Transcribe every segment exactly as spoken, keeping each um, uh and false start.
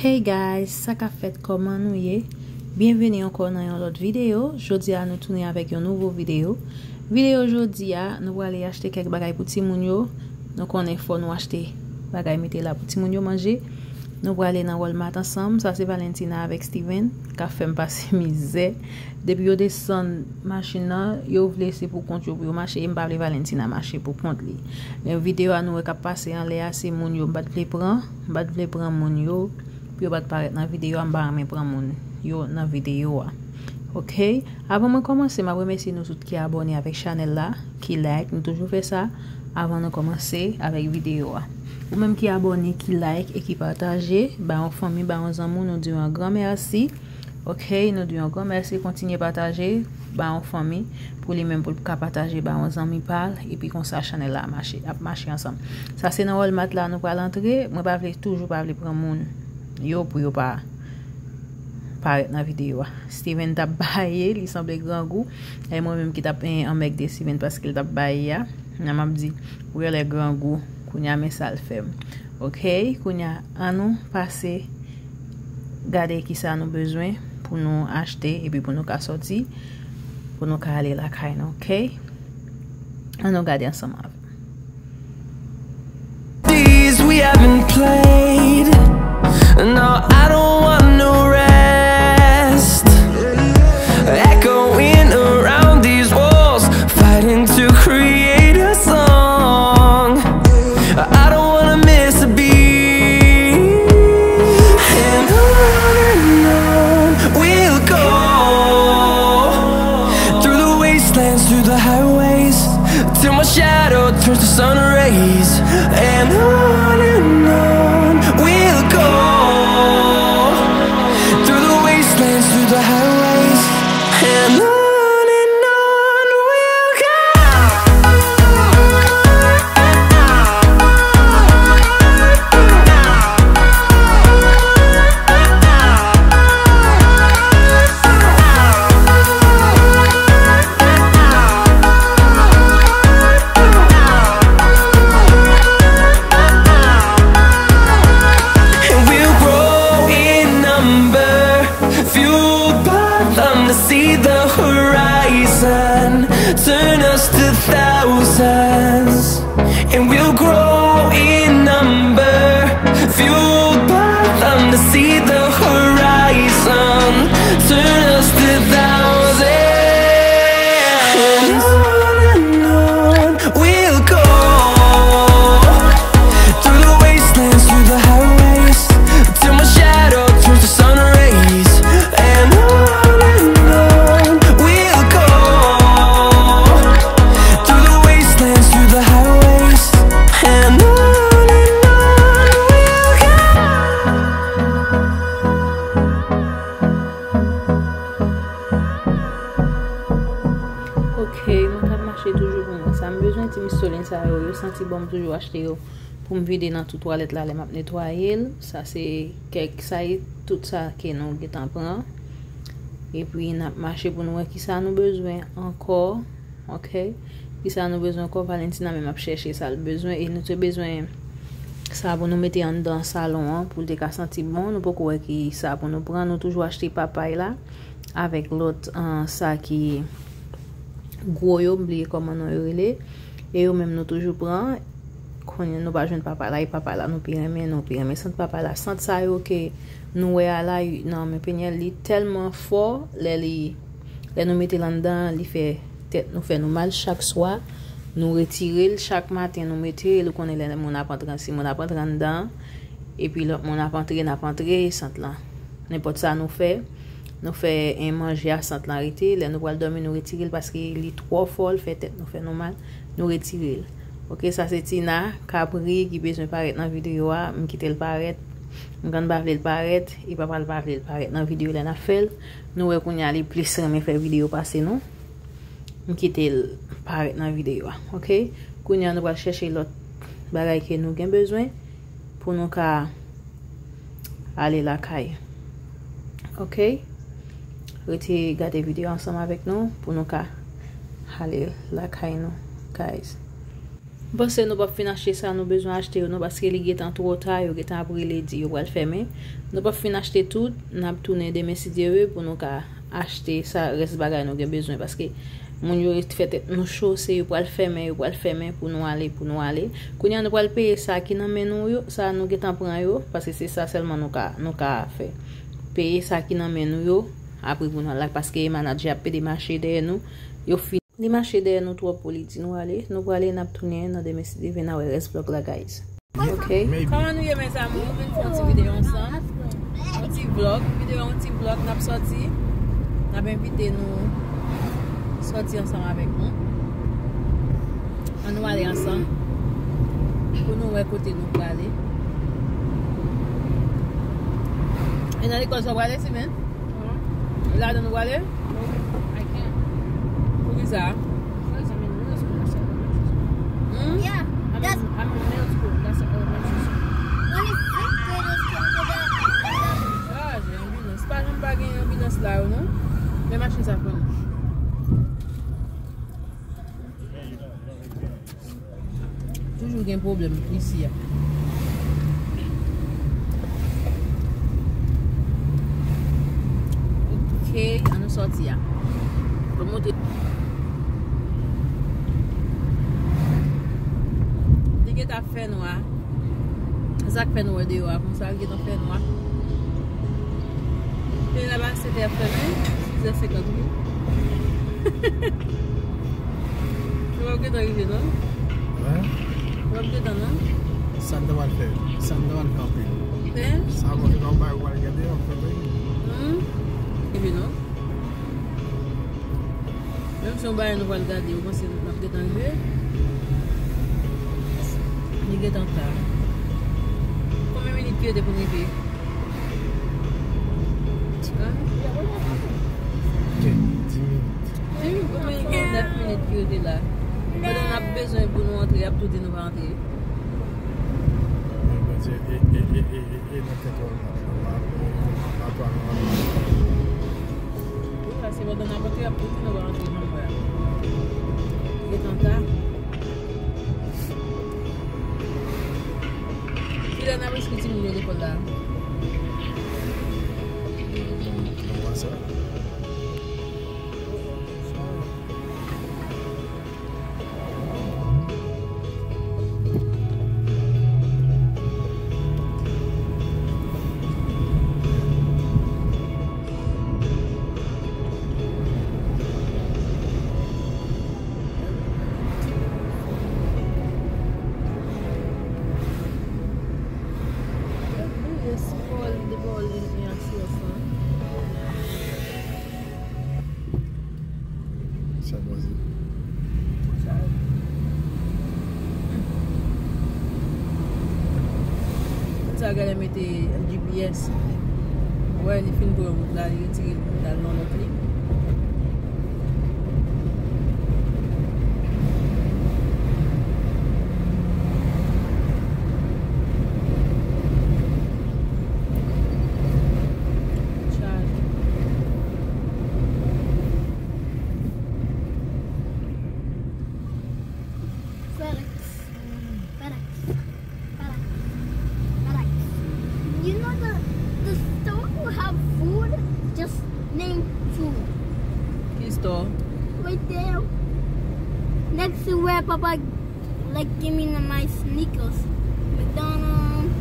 Hey guys, sa k ap fèt, kòman nou ye? Byenveni ankò nan yon lòt videyo. Jodi a nou tounen avèk yon nouvo videyo. Videyo jodi a, nou prale achte kèk bagay pou timoun yo. Nou konnen fò nou achte bagay mete la pou timoun yo manje. Nou prale nan Walmart ansanm. Sa se Valentina avèk Steven k ap fè m pase mizè. Depi yo desann machin nan, yo vle se pou kont yo pou yo mache, e m pa vle Valentina mache pou kont li. Men videyo a nou wè k ap pase anlè a, se moun yo m pa t vle pran, m pa t vle pran moun yo, pou yo pa t parèt nan videyo a, m pa renmen pran moun yo nan videyo a. Oke? Avan mwen kòmanse, m ap remèsye nou tout ki abòne avèk chanèl la, ki like, nou toujou fè sa, avan nou kòmanse avèk videyo a. Ou menm ki abòne, ki like e ki pataje, ba yon fanmi, ba yon zanmi, nou di yon gran mèsi. Oke, nou di yon gran mèsi, kontinye pataje, ba yon fanmi, pou li menm pou l ka pataje, ba yon zanmi pa l, epi konsa chanèl la mache, ap mache ansanm. Sa se nan Walmart la nou pral antre, mwen pa vle, toujou pa vle pran moun yo pou yo pa parèt nan videyo a. Steven t ap baye, li sanble grangou, e mwen menm ki t ap, eh, anmègde Steven paske l t ap baye a. Nan m ap di, ou genlè grangou, kounye a men sa l fè m. Oke, kounye a, an nou pase gade kisa nou bezwen pou nou achte epi pou nou ka sòti, pou nou ka ale lakay nou, oke? An nou gade ansanm avè m. These we haven't played. No, I don't want no rest. Echoing around these walls, fighting to create a song. I don't wanna miss a beat. And on and on we'll go, through the wastelands, through the highways, till my shadow turns to sun rays. And on and on we'll go, through the wastelands, through the highways. And on and on we'll go. And we'll grow in number, fueled by them to see the horizon, turn us to thousands. And we'll grow in number, fueled by them to see the horizon, turn us to thousands. And on and on we'll go, through the wastelands, through the highways, till my shadow turns to sun rays. And on and on we'll go, through the wastelands, through the highways. And on and on we'll go. Ok, mwen k ap mache toujou pou mwen. Sa m bezwen, ti mistolin sa yo, yo santi bon, m toujou achte yo pou m vide nan tou twalèt la lè m ap netwaye l. Sa se kèk, sa e tout sa ke nou gentan pran. Epi n ap mache pou nou wè kisa nou bezwen ankò. Ok? Kisa nou bezwen ankò? Valentina menm ap chèche sa l bezwen. E nou te bezwen sa pou nou mete anndan salon an, pou l te ka santi bon. Nou poko wè kisa pou nou pran. Nou toujou achte papay la avèk lòt, ah, sa ki gwo yo, m bliye kòman non yo rele. E yo menm nou toujou pran. Kounye a nou pa jwenn papay la, e papay la nou pi renmen, nou pi renmen sant papay la. Sant sa yo ke nou wè a la, nan men Penyèl, li tèlman fò, lè li, lè nou mete l anndan, li fè tèt nou fè nou mal chak swa. Nou retire l, chak maten nou mete l, ou konnen lè moun ap antre, si moun ap antre anndan, epi lòt moun ap antre, n ap antre, sant lan. Nenpòt sa nou fè, nou fè, en, manje a, sant lan rete. Lè nou pral dòmi, nou retire l paske li twò fò, l fè tèt nou fè nou mal. Nou retire l. Ok, sa se Tina Capri ki bezwen parèt nan videyo a. M kite l parèt. M konn pa vle l parèt. E papa l pa vle l parèt nan videyo lè n ap fè l. Nou wè kounye a li plis renmen fè videyo pase nou. M kite l parèt nan videyo a. Ok? Kounye a nou pral chèche lòt bagay ke nou gen bezwen pou nou ka ale lakay. Ok? Rete gade videyo ansanm avèk nou pou nou ka ale lakay nou, guys. M panse nou p ap fin achte sa nou bezwen achte yo non, paske li gentan twò ta, yo gentan ap rele di yo pral fèmen. Nou p ap fin achte tout, n ap tounen demen si Dye vle pou nou ka achte sa rès bagay nou gen bezwen, paske moun yo fè tèt nou cho, se yo pral fèmen, yo pral fèmen pou nou ale, pou nou ale. Kounye a nou pral peye sa ki nan men nou yo, sa nou gentan pran yo, paske se sa sèlman nou ka, nou ka fè. Peye sa ki nan men nou yo, apre pou nou al la, paske manadjè ap pede mache dèyè nou, yo fini. Li mache dèyè nou twòp pou li di nou ale. Nou prale, n ap tounen nan demen si Dye vle, n a wè rès vlòg la, guys. Ok. Kòman nou ye, mes amours? Nou vin fè yon ti videyo ansanm. Yon ti vlòg, videyo, yon ti vlòg, n ap sòti. N ap envite nou sòti ansanm avèk nou. Ann nou ale ansanm pou nou wè kote nou prale. E nan lekòl sa w prale, Simen? Ladan nou prale? No, I can't. Poukisa? Because I'm in middle school, that's the elementary school. Hmm? Yeah, I'm in, I'm in middle school, that's the elementary school. Only fifth graders can go there. Ah, gen anbilans. Pa janm pa gen anbilans la yo, non? Men machin sa pran. Toujou gen pwoblèm isi a. Ok, ann nou sòti a. Pou monte. Li gentan fè nwa. Sa k fè nou wè deyò a konsa, li gentan fè nwa. E laba sete ap fèmen, sizè senkant uit. Ou p ap gentan rive non. Hein? Ou p ap gentan non. Sa n ta pral fè? Sa n ta pral fè anpil? Hein? Sa bon, se pa yon bagay ou pral gade, w ap fè peyi. Hmm? Rive non. Menm si yon bagay nou pral gade, ou panse n ap gentan rive? Li gentan ta. Konbyen minit ki rete pou n rive? Hein? Gen dis minit. Dis minit, konbyen gen nèf minit ki rete la? Pandan n ap bezwen pou nou antre, y ap tou di nou pa antre. Men Bondye, e, e, e, e, e, e nan tèt ou, nan, nan, nan, nan, nan, nan, nan, nan, nan. Wi, la, se pandan n ap antre, y ap tou di nou pa antre, non, frè. Gentan ta. Kilè n ap enskri timoun yo lekòl la? Nan mwa sa. Yes, Paul, the ball in the action. Sa k pase? Sa gade mete G P S. Wè, li fin pran wout la, li retire l pou l al nan lòt li. Chaje. FedEx. FedEx. FedEx. FedEx. You know the, the store who have food, just name food. Ki store? Right there. Next to where Papa Like, give me the, my sneakers. McDonald's.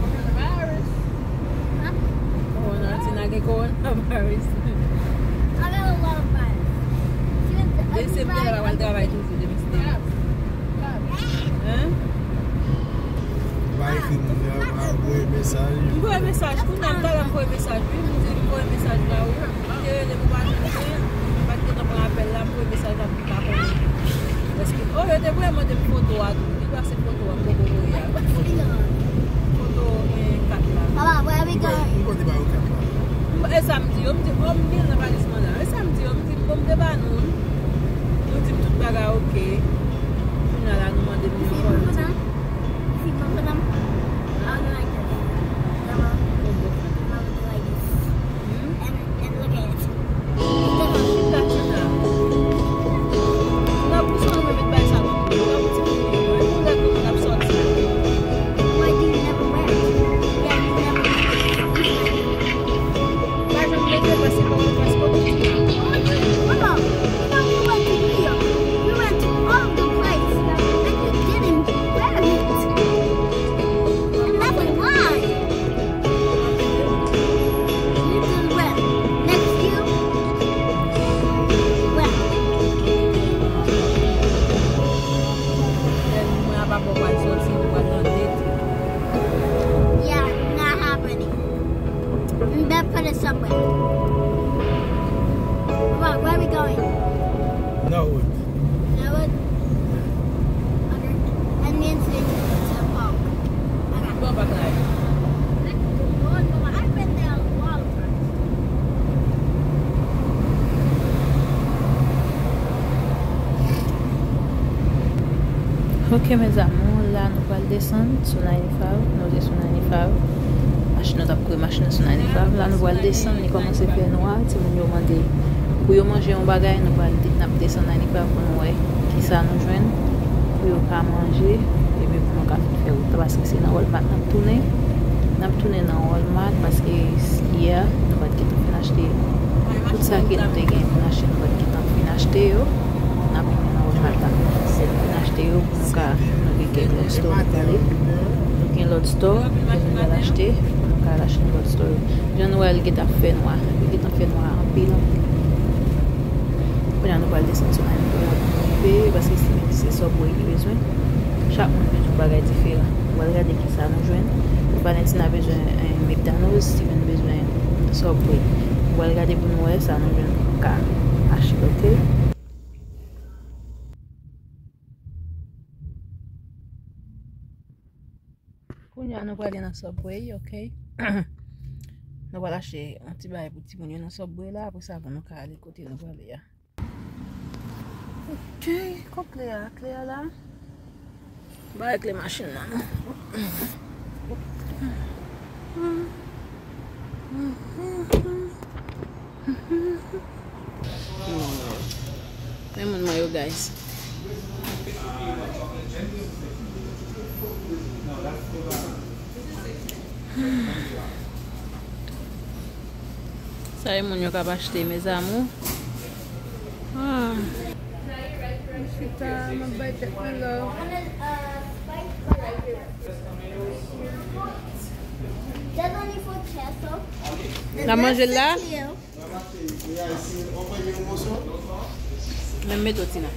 Coronavirus. Huh? Corona, ti nage coronavirus. I got a lot of virus. Even the ugly virus. Depi se m te la, pa pral travay toujou, depi se te. Hein? Ou pa ekri moun nan, ou pa voye mesaj. M voye mesaj, kounye a m talè m voye mesaj, wi, m di m voye mesaj la, wi. M te rele pou pa jwenn li, m pa t gentan pran apèl la, m voye mesaj la pou m pa konnen. Èske, oh, yo te voye mande m foto a tou, li pase foto a, m poko voye a. Foto, eh, kat la. Papa, where we going? M kote ba yo kat la. M, e sa m di yo, m di, oh, m gen nan valiz mwen la. E sa m di yo, m di, bon, m te ba nou, nou di m tout bagay oke. Kounye a la, nou mande m yon fòm. If you come for them, I would like this. Grandma, I would like this. Hmm? And, and look at it. Chita, chita. Papa Chelsea, nou pral nan date. Yeah, not happening. We better put it somewhere. Come on, where are we going? Norwood. Norwood? Okay. And me and Sydney to the park. Okay. Go back live. Norwood, Mama, I've been there a lot of times. Ok, mes amours, la nou pral desann sou ninety-five. Nou te sou ninety-five. Machin nou t ap kouri machin nan sou ninety-five. La nou pral desann, li kòmanse fè nwa. Timoun yo mande pou yo manje yon bagay, nou pral de-, n ap desann ninety-five pou nou wè kisa nou jwenn pou yo ka manje, epi pou nou ka fin fè wout la, paske se nan Walmart n ap tounen. N ap tounen nan Walmart paske yè nou pa t gentan fin achte tout sa ke nou te gen pou n achte, nou pa t gentan fin achte yo. N ap tounen nan Walmart la. Se pou n achte yo pou nou ka, nou gen kèk lòt store nou prale. Nou gen lòt store ke nou pral achte, pou nou ka al achte nan lòt store yo. Jan nou wè l gentan fè nwa, li gentan fè nwa anpil, anpil. Kounye a nou pral desann sou Ann pou nou peye, paske Steven di se Subway li bezwen. Chak moun bezwen yon bagay diferan. Nou pral gade kisa nou jwenn. Valentina bezwen, eh, McDonald's, Steven bezwen Subway. Nou pral gade pou nou wè sa nou jwenn pou nou ka achte, ok? Kounye a nou prale nan Subway, ok? Nou pral achte yon ti bagay pou timoun yo nan Subway la, apre sa pou nou ka ale kote nou prale a. Ok, kot kle a? Kle a la? Ba kle machin nan. Men moun mwen yo, guys. Sa e moun yo k ap achte, mes amours. Ah. Chita, m ap bay tèt mwen love. N ap manje l la? Men m mete w, Tina.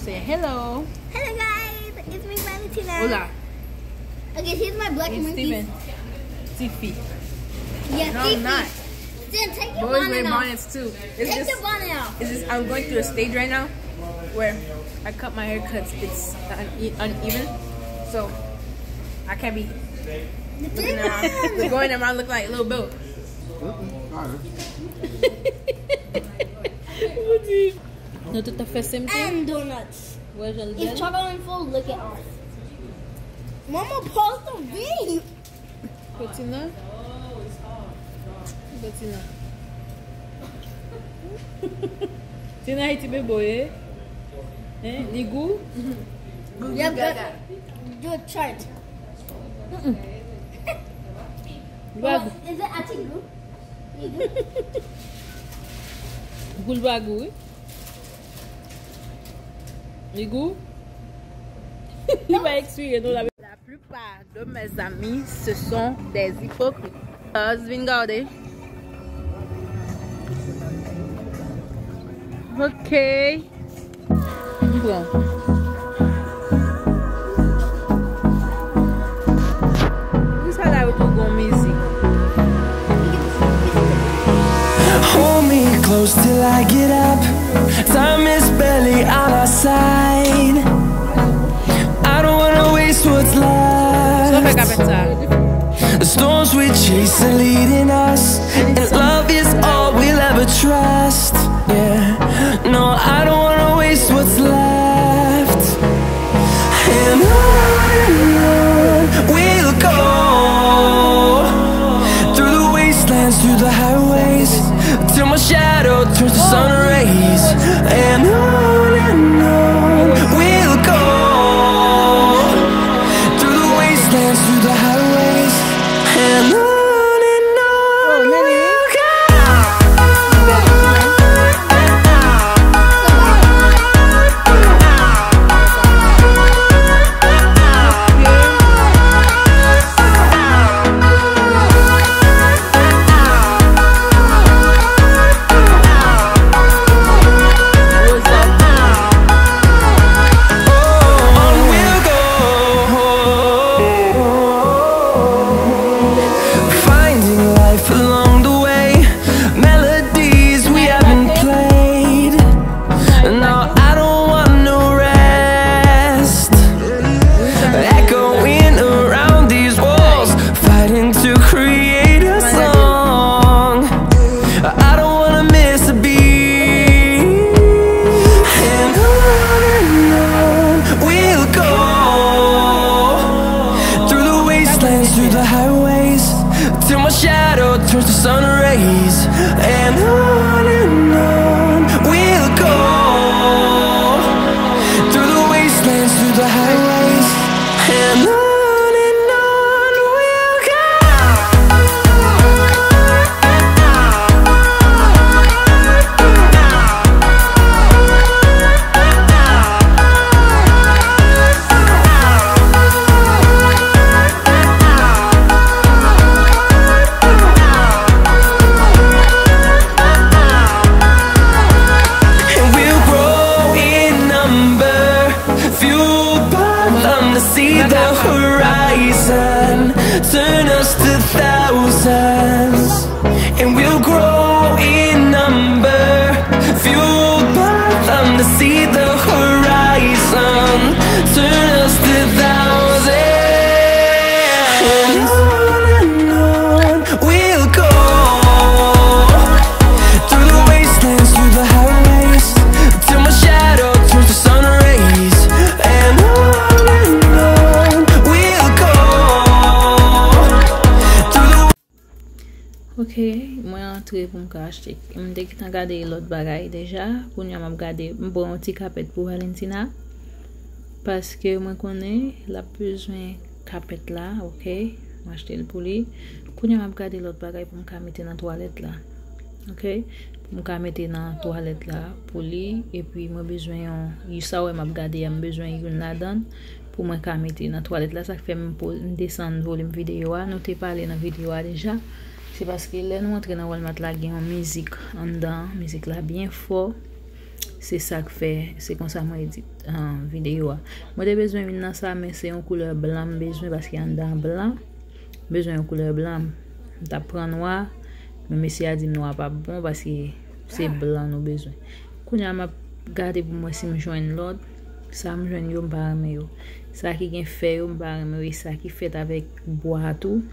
Say hello. Hello guys, it's me, Valentina. Hola. Okay, here's my black and white piece. Steven. Tifi. Yeah, no, I'm not. Then take your bonnet off. Boys wear bonnets too. Take the bonnet off. It's just, I'm going through a stage right now where I cut my hair 'cause it's une-, uneven, so I can't be looking around, going around looking like a little bit. Nou tout ap fè same thing. And donuts. Wè jan l bèl. If chocolate and full, lick it off. Mama, pause the video. Kotina. Kotina. Tina e ti bebe ye. Hein, li gou? Yep, gaga. Good chart. Mm-mm. Is it actually good? Gou l pa gou, wi. Li gou? Li pa ekspire, non, la. La plupart de mes amis, ce sont des hypocrites. Baz, vin gade. Ok. M pran. Poukisa la yo tou gon mizik? Hold me close till I get up. Time is barely on our side. I don't wanna waste what's left. Sa w fè k ap fè sa? The storms we chase are leading us, and love is all we'll ever trust. Yeah, no, I don't wanna waste what's left. And on and on we'll go, through the wastelands, through the highways, till my shadow turns to sun rays. And on and on we'll go, through the wastelands, through the highways, and on and on we'll go. See the horizon, turn us to thousands, and we'll grow in number, fueled by them to see the horizon, turn us to thousands. And on and on we'll go, through the wastelands, through the highways, till my shadow turns to sun rays. And on and on we'll go, through the Ok, mwen antre pou m ka achte. M te gentan gade lòt bagay deja. Kounye a m ap gade, m pran yon ti kapèt pou Valentina. Paske mwen konnen l ap bezwen kapèt la, ok? Mwen achte l pou li. Kounye a m ap gade lòt bagay pou m ka mete nan twalèt la. Ok? Pou m ka mete nan twalèt la pou li. Epi mwen bezwen yon, sa w wè m ap gade a, m bezwen youn ladan l pou mwen ka mete nan twalèt la. Sa k fè m po-, m desann volim videyo a. Nou te pale nan videyo a deja. Se paske lè nou antre nan Walmart la, gen yon mizik anndan. Mizik la byen fò. Se sa k fè, se konsa mwen edit, ah, videyo a. Mwen te bezwen youn nan sa, men se yon koulè blan m bezwen, paske anndan an blan. M bezwen yon koulè blan. M t ap pran nwa, men mesye a di m nwa p ap bon, paske se blan nou bezwen. Kounye a, m ap gade pou m wè si m jwenn lòt. Sa m jwenn yo, m pa renmen yo. Sa ki gen fè yo, m pa renmen yo. E sa ki fèt avèk bwa tou.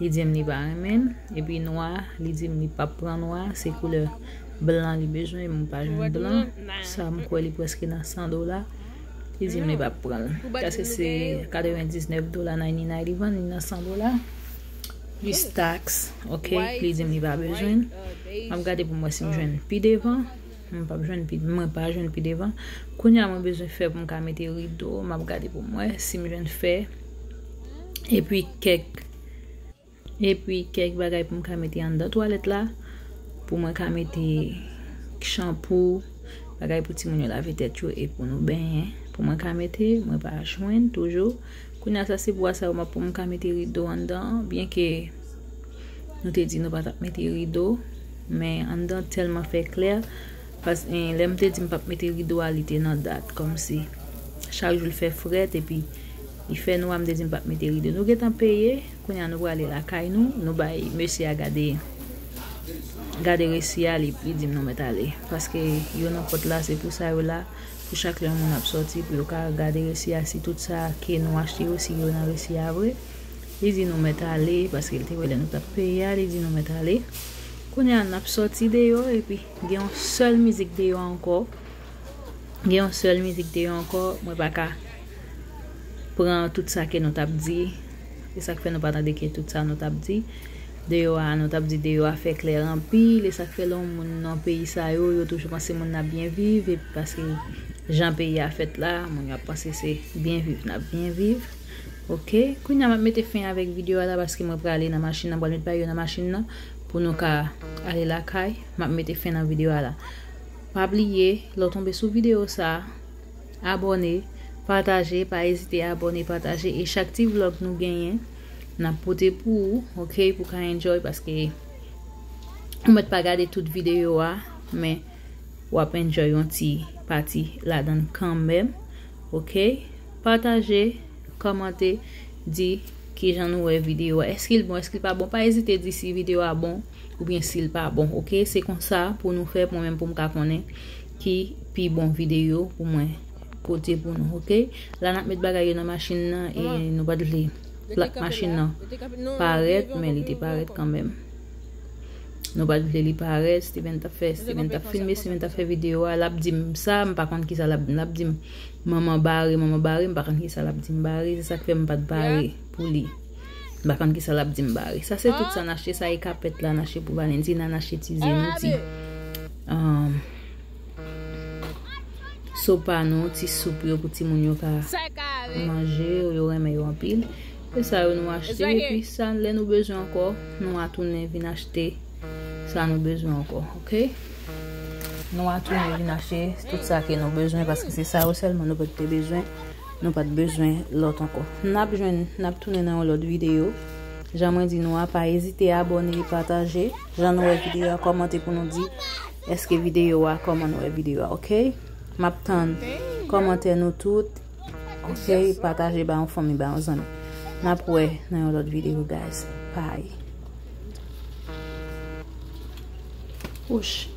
Li di m li pa renmen l. Epi nwa, li di m li p ap pran nwa. Se koulè blan li bezwen, e m pa jwenn blan. Sa m kwè li prèske nan san dola. Li di m li p ap pran l. Paske se katrevendiznèf dola, ninety-nine li vann, li nan san dola. Plis taks, ok, li di m li pa bezwen l. M ap gade pou m wè si m jwenn pi devan. Mwen p ap jwenn pi, mwen pa jwenn pi devan. Kounye a mwen bezwen fè pou m ka mete rido, m ap gade pou m wè si m jwenn fè. Epi kèk, epi kèk bagay pou m ka mete anndan twalèt la, pou mwen ka mete chanpou, bagay pou timoun yo lave tèt yo e pou nou benyen. Pou mwen ka mete, mwen pa jwenn toujou. Kounye a sa se bwa sa yo m ap pou m ka mete rido anndan, byenke nou te di nou pa t ap mete rido, men anndan tèlman fè klè, pas-, eh, lè m te di m p ap mete rido a, li te nan dat, kòmsi chak jou l fè frèt, epi li fè nwa, m te di m p ap mete rido. Nou gentan peye, kounye a nou prale lakay nou, nou bay mesye a gade, gade resi a, li, li di m nou mèt ale, paske yo nan pòt la, se pou sa yo la. Pou chak lè yon moun ap sòti, pou yo ka gade resi a, si tout sa ke nou achte yo, si yo nan resi a vre. Li di nou mèt ale, paske l te wè lè nou t ap peye a, li di nou mèt ale. Kounye a, n ap sòti deyò, epi gen yon sèl mizik deyò ankò. Gen yon sèl mizik deyò ankò, mwen pa ka pran tout sa ke nou t ap di. Se sa k fè nou pa tande ke tout sa nou t ap di. Deyò a, nou t ap di deyò a fè klè anpil. E sa k fè lè yon moun nan peyi sa yo, yo toujou panse moun nan ap byen viv. Epi paske jan peyi a fèt la, moun yo ap panse se byen viv n ap byen viv. Ok, kounye a m ap mete fen avèk videyo a la paske mwen prale nan machin nan, m pral met bagay yo nan machin nan pou nou ka ale lakay. M ap mete fen nan videyo a la. Pa bliye, lè w tonbe sou videyo sa, abòne, pataje, pa ezite abòne, pataje. E chak ti vlòg nou genyen, n ap pote pou ou, ok, pou ka enjoy, paske ou mèt pa gade tout videyo a, men w ap enjoy yon ti pati ladan l kanmenm, ok? Pataje, kòmante, di kijan nou wè videyo a. Èske l bon, èske l pa bon? Pa ezite di si videyo a bon oubyen si l pa bon, ok? Se konsa pou nou fè, pou mwen menm, pou m ka konnen ki pi bon videyo pou mwen pote pou nou, ok? La, n ap met bagay yo nan machin nan e nou pa t vle plak machin nan parèt, men li te parèt kanmenm. Nou pa t vle li parèt, Steven t ap fè, Steven t ap filme, Steven t ap fè videyo a, l ap di m sa, m pa konn kisa l ap, l ap di m, "Manman bare, manman bare," m pa konn kisa l ap di m bare, se sa k fè m pa t bare pou li. M pa konn kisa l ap di m bare. Sa se tout sa n achte, sa e kapèt la n achte pou Valentina, n achte ti zeno, ti, um, sopa nou, ti soup yo pou timoun yo ka manje, yo renmen yo anpil. E sa yo nou achte, epi sa lè nou bezwen ankò, nou a tounen vin achte sa nou bezwen ankò, ok? Nou a tounen vin achte tout sa ke nou bezwen, paske se sa yo sèlman nou pa t te bezwen, nou pa t bezwen lòt ankò. N ap jwenn, n ap tounen nan yon lòt videyo. Jan mwen di nou a, pa ezite abòne, pataje. Jan nou wè videyo a, kòmante pou nou di èske videyo a, kòman nou wè videyo a, ok? M ap tann kòmantè nou tout. konsèy, pataje ba yon fanmi, ba yon zanmi. N ap wè nan yon lòt videyo, guys. Bye. Wouch.